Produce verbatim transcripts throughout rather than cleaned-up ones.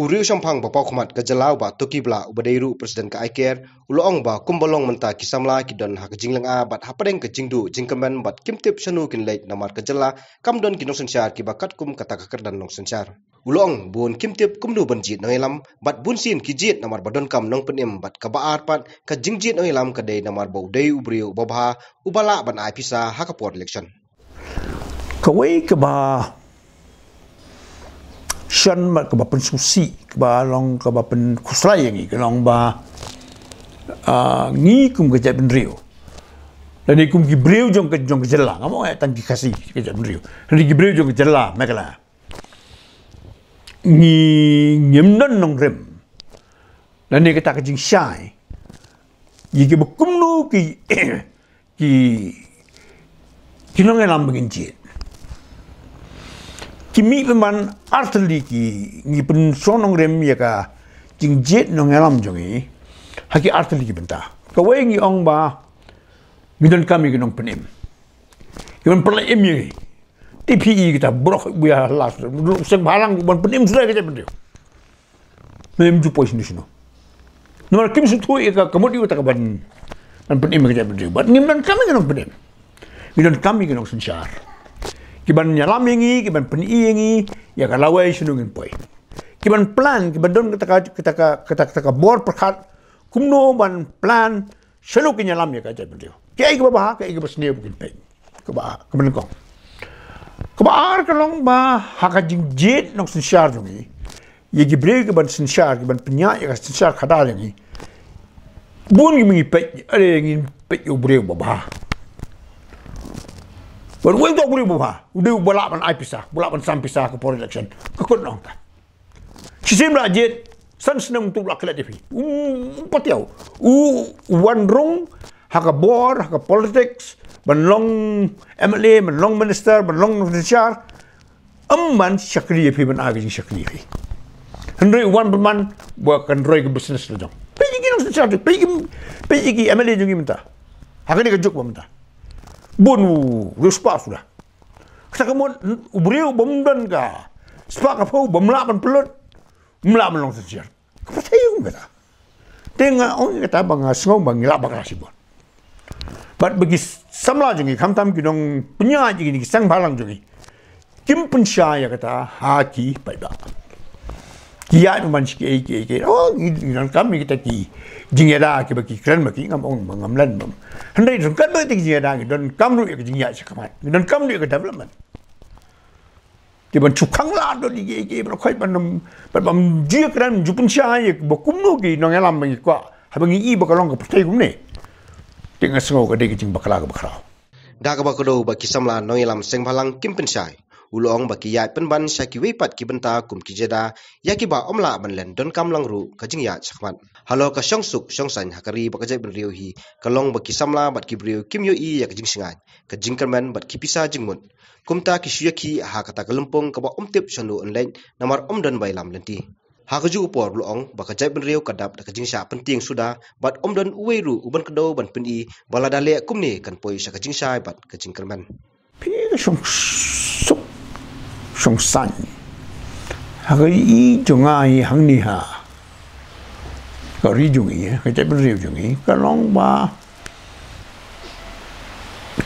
U riewshemphang ba paw khmat ka jylla u Bah Toki Blah uba dei ruh u president ka I care u la ong ba kumba long mynta ki samla ki don ha ka jinglynga bad hapdeng ka jingduh jingkyrmen bad kim tip shano kin leit namar ka jylla kam don ki nongsynshar kiba katkum kata ka kyrdan nongsynshar. U la ong bun kim tip kumno ban jied nongïalam bad bun sien ki jied namar ba donkam nongpynim bad kaba ar pat ka jingjied nongïalam ka dei namar ba u dei u briew uba bha uba lah ban ai pisa ha ka por election. Kawei kaba shon bad kaba pynsngewsih kaba long kaba pynkhuslai ïa ngi ka long ba, ah, ngi kum ka jaitbynriew lane kum ki briew jong ka jong ka jylla, ngam ong ïa tang ki Khasi ka jaitbynriew, lane ki briew jong ka jylla Meghalaya, ngi ngim don nongrim lane kata ka jingshai ïa kiba kumno ki ki ki nongïalam ba ngin jied. Ki mih pynban artylli ki, ngi pynshong nongrim ïa ka jingjied nongïalam jong ngi ha ki artylli ki bynta. Kawei ngi ong ba ngi donkam ïa ki nongpynim kiban pynlait im ïa ngi. Te phi i kita baroh buya las seng bhalang ban pynim suda ka jaitbynriew. Mem ju poi shino shino. Namar kim sngewthuh ïa ka, ka mut ïa ka ban ban pynim ka jaitbynriew. Bad ngim donkam ïa ki nongpynim. Ngi donkam ïa ki nongsynshar kiban ïalam ïa ngi, kiban pyni ïa ngi ïa ka lawei shino ngin poi, kiban plan, kiban don kata ka, kata ka, kata ka bor pyrkhat kumno ban plan shano kin ïalam ïa ka jaitbynriew. Kaei kaba bha, kaei kaba sniew ba kin peit. Kaba, kaba nyngkong. Kaba ar ka long ba ha ka jingjied nongsynshar jong ngi, ïa ki briew kiban synshar, kiban pynïaid ïa ka synshar khadar jong ngi, bun ki ma ngi peit, are ngin peit ïa u briew ba bha. Bad uwei u briew ba bha u dei uba lah ban ai pisa, uba lah ban sam pisa ha ka por election. Ka kut nongta shisien la jied, san snem tu la klet ïa phi. U, u patiaw. U, u wan rung ha ka bor, ha ka politics, ban long M L A, ban long minister, ban long nongsynshar. Ym ban shakri ïa phi, ban ai ka jingshakri ïa phi. Hynrei u wan pynban ba kan roi ka business la jong. Peit ïa ki nongsynshar, peit ïa ki, peit ïa ki M L A jong ngi mynta ha kane ka juk ba mynta. Bun u riewspah suda. Kata ka mut u briew bym don ka spah ka phew bym lah ban pynlut, bym lah ban long synshar. Ka pyrthei kum kata. Te nga ong kata ba nga sngew ba ngi lah bakla shibun. Bad ba ki samla jong ngi, khamtam ki nongpynïaid jong ngi, ki seng bhalang jong ngi, kim pynshai ïa kata ha ki paidbah. Ki ïaid pynban shi kiei kiei kiei. Oh, ngi, ngi donkam ïa kita ki jingïada kiba ki kren ma ki, ngam ong ba ngam len bam. Hynrei donkam ïa kita ki jingïada, ngi donkam ruh ïa ka jingïaid shakhmat, ngi donkam ruh ïa ka development. Te ban shu khang lad ïa ki, ki, ki, ban khoi ban, ban, ban ju kren, ju pynshai ïa ba kumno ki nongïalam ba ngi kwah haba ngi i ba ka long ka pyrthei kumne. Te nga sngew ka dei ka jingbakla kaba khraw. Da kaba kdew ba ki samla nongïalam seng bhalang kim pynshai. U la ong ba ki ïaid pynban sha kiwei pat ki bynta kum ki jada ïa kiba ym lah ban len donkam lang ruh ka jingïaid shakhmat. Halor ka shongsuk shongsaiñ ha ka ri bad ka jaitbynriew hi ka long ba ki samla bad ki briew kim ïohi ïa ka jingshngaiñ, ka jingkyrmen bad ki pisa jingmut. Kumta ki shu ïakhih ha kata ka lympung kaba ym tip shano yn leit namar ym don ba ïalam lynti. Ha kajuh ka por u la ong ba ka jaitbynriew ka dap da ka jingshah pyntieng suda bad ym don uwei ruh uban kdew ban pyni ba lada leh kumne kan poi sha ka jingshai bad ka jingkyrmen. Phi ka shongsuk shongsaiñ ha ka ri jong ngi hangne ha ka ri jong ngi, ka jaitbynriew jong ngi, ka long ba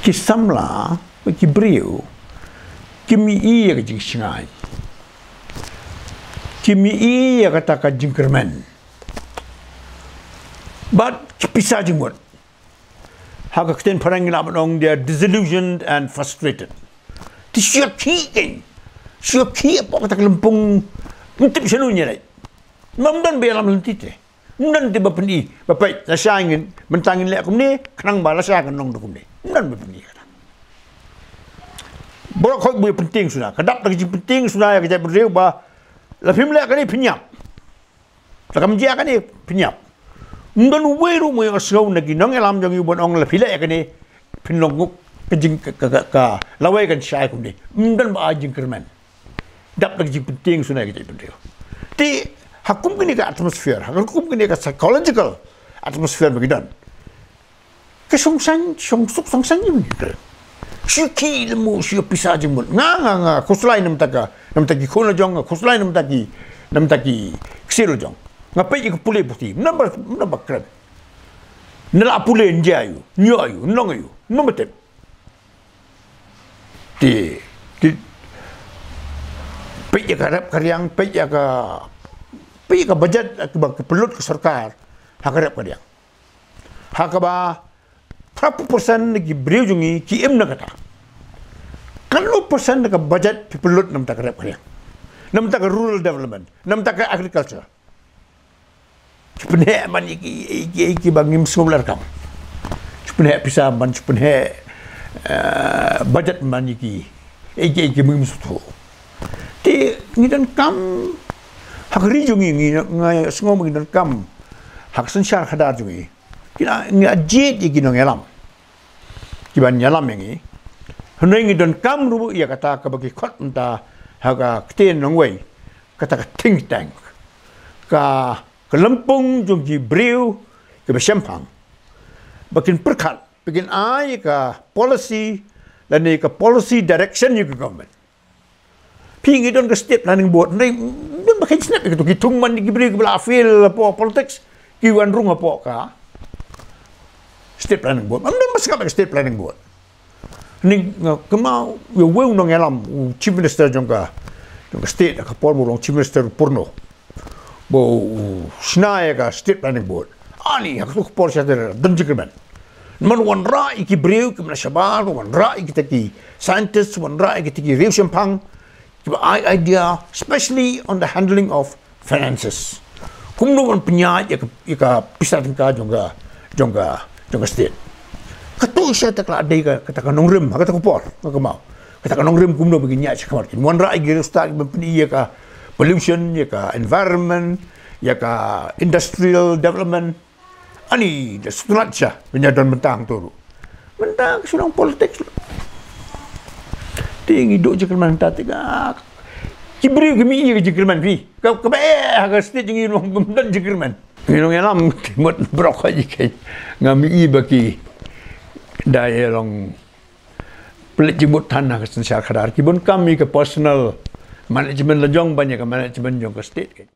ki samla, ki briew kim ïohi ïa ka jingshngaiñ, kim ïohi ïa kata ka jingkyrmen bad ki pisa jingmut. Ha ka ktien phareng ngi lah ban ong, they are disillusioned and frustrated. Te shu ïakhih kein, shu ïakhih hapoh kata ka lympung, ym tip shano ngi leit. Ym don ba ïalam lynti te. Ym don te ba pyni ba peit, lashai ngin, mynta ngin leh kumne, khnang ba lashai kan long da kumne. Ym don ba pyni kata. Baroh khoit ba ïa pyntieng suda, ka dap da ka jingpyntieng suda ïa ka jaitbynriew ba la phim leh kane phin ïap. Lada kam jia kane phin ïap. Ym don uwei ruh mo ïa sngew na ki nongïalam jong ngi ban ong la phi leh kane phin long nguh, ka jing ka, ka, ka, ka lawei kan shai kumne. Ym don ba ai jingkyrmen. Dap da ka jingpyntieng suda ïa ka jaitbynriew. Te ha kum kane ka atmosphere, ha kum kane ka psychological atmosphere ba ki don, ka shongsaiñ, shongsuk shongsaiñ ïa ngi. Shu ïakhih lynti, shu ïa pisa jingmut. Nga, nga, nga khuslai namar ka, namar ki khun la jong, nga khuslai namar ki, Namta ki ksir jong. Nga peit ïa ka pule puthi. Nambar, nambar kren. Nala pule nja ïa u, nyo ïa u, nong ïa u, nambar tip. Ti, ti, peit ïa ka rep ka riang, peit ïa ka, peit ïa ka budget, ïa ka ba ka pynlut ka sorkar, ha ka rep ka riang. Ha kaba, phra phew percent na ki briew jong ngi, ki im na kata. Katno percent na ka budget, phi pynlut namta ka rep ka riang. Namta ka rural development, namta ka agriculture. Shu pynheh man ïa ki, ïa ki, ïa ki ba ngim sngewbha lad kam. Shu pynheh pisa man, shu pynheh, eh, budget man ïa ki, ïa ki, ïa ki ba ngim sngewthuh. Te ngi donkam, ha ka ri jong ngi, ngi, nga sngew ba ngi donkam, ha ka synshar khadar jong ngi. Ki la, ngi la jied ïa ki nongïalam. Ki ban ïalam ïa ngi. Hynrei ngi donkam ruh ïa kata kaba ki khot mynta ha ka ktien nongwei. Kata ka think tank. Ka, ka lympung jong ki briew kiba shemphang. Ba kin pyrkhat, ba kin ai ka policy, lane ka policy direction ïa ka government. Phi ngi don ka state planning board, hynrei don ba kheiñ snep ïa kato ki thung man ki briew kiba la fail hapoh politics, ki wan rung hapoh ka state planning board. Ym don ba sngap ïa ka state planning board. Ni nga kynmaw ïa uwei u nongïalam, u chief minister jong ka, jong ka state, ha ka por ba u long chief minister u Purno. Ba u shna ïa ka state planning board. Ani, ha kato ka por sha te don jingkyrmen. Man wanrah ïa ki briew kiba na shabar, wanrah ïa kita ki scientist, wanrah ïa kita ki riew shemphang, kiba ai idea, especially on the handling of finances. Kumno ban pynïaid ïa ka, ïa ka pisa tyngka jong ka, jong ka, jong ka state. Kato sha te ka la dei ka, kata ka nongrim, ha kata ka por, nga kynmaw. Kata ka nongrim kumno ba kin ïaid shakhmat. Kin wanrah ïa ki riewstad kiban pyni ïa ka pollution, ïa ka environment, ïa ka industrial development. Ani, da sngewtynnat sha, ban ïa don bynta hangto ruh. Mynta ka shu long politics. Te ngi duh jingkyrmen hangta te ka. Ki briew ki mih ïa ka jingkyrmen phi. Ka, kaba eh, ha ka state jong ngi long bym don jingkyrmen. Ngi long ïalam, ki mut brok ha ji keiñ. Nga mih ïa ba ki. Da ïa long pynleit jingmut than ha ka synshar khadar. Ki bun kam ïa ka personal management la jong ban ïa ka management jong ka state keiñ.